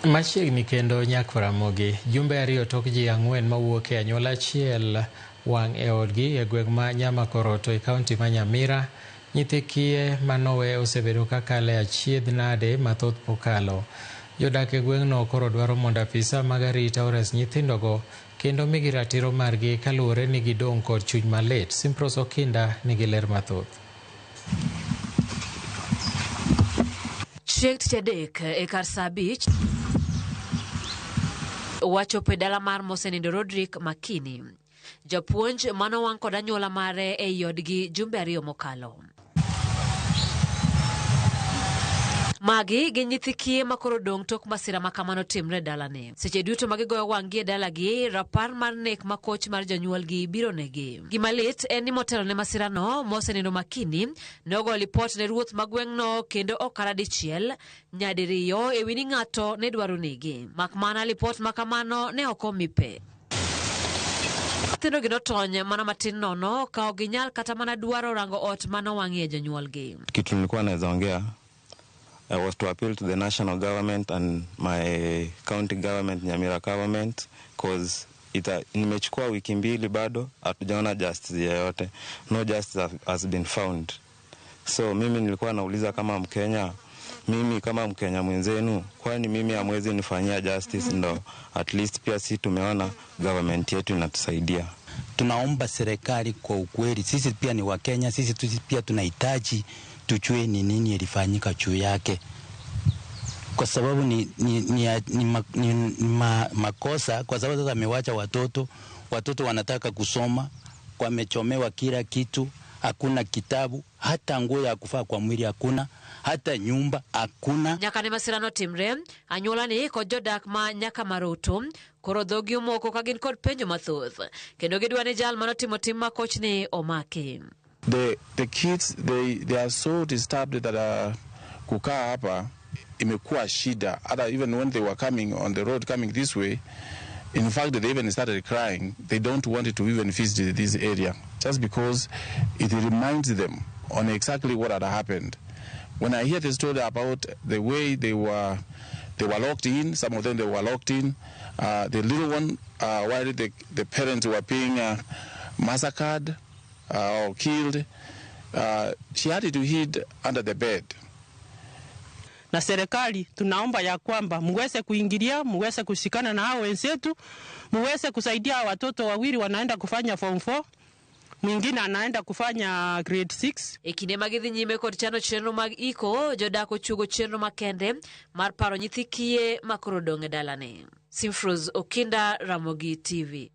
Machiegni kendo nyak Ramogi, jumbe ariyo tok ji 4 mawuok e anyuola achiel wang' e odgi e gweng' ma Nyamakoroto e kaunti ma Nyamira. Nyithi kiye manowe osebedo kakale achiedh nade mathoth mokalo. Jodak e gweng'no koro dwaro mondo apisa mag arita ores nyithindogo kendo migi ratiro margi kaluwore ni gidong' kod chuny malit. Simpros Okinda nigi ler mathoth. Chieng' tich adek e kar saa 5 wachopo e dala mar mosenindo Rodrick Makini, japuonj manowang' kod anyuola mare ei odgi jumbe 2 mokalo. Magi gin nyithi kiye ma koro dong' tok masira ma kamano timre e dalani. Seche duto ma gigoyo wang'gi e dalagi, rapar mar nek ma koch mar jonyuolgi biro negi. Gima lit en ni motelo ne masirano, mosenindo Makini nogo lipot ne ruoth ma gweng'no kendo ok kata dichiel, nyadiriyo e wi ni ng'ato ne dwaro nege. Mak mana lipot ma kamano ne ok omi pe. Nyithindogi notony mana matin nono ka ok ginyal kata mana dwaro rango ot manowang'ie jonyuolgi. Kitu nilikuwa naweza ongea, I was to appeal to the national government and my county government, Nyamira government, cause nimechukua wiki 2 bado hatujaona justice yoyote. No justice has been found. So mimi nilikuwa nauliza kama Mkenya, mimi kama Mkenya mwenzenu, kwani mimi hamwezi nifanyia justice? Ndo at least pia si tumeona government yetu inatusaidia. Tunaomba serikali kwa ukweli, sisi pia ni Wakenya, sisi pia tunahitaji tujue ni nini ilifanyika juu yake, kwa sababu ni makosa, kwa sababu sasa amewacha watoto, watoto wanataka kusoma, wamechomewa kila kitu, hakuna kitabu, hata nguo ya kuvaa kwa mwili hakuna, hata nyumba hakuna. Nyaka ne masira notimre, anyuola ni kod jodak ma Nyakamaroto koro dhogi omoko ka gin kod penjo mathoth, kendo gidwa ni jal manotimo tim makochni omaki. The kids, they are so disturbed that kukaa hapa imekuwa shida. Hata even when they were coming on the road, coming this way, in fact, they even started crying. They don't want to even visit this area just because it reminds them on exactly what had happened. When I hear the story about the way they were locked in, some of them they were locked in, the little one, while the parents were being massacred or killed, she had to hid under the bed. Na serikali tunaomba ya kwamba muweze kuingilia, muweze kushikana na hao wenzetu, muweze kusaidia watoto wawili wanaenda kufanya form 4, mwingine anaenda kufanya grade 6. E kinde ma gidhi nyime kod chano chenro mag iko, jodak ochuogo chenro makende mar paro nyithi kiye ma koro dong' e dalane. Simfrose Okinda, Ramogi TV.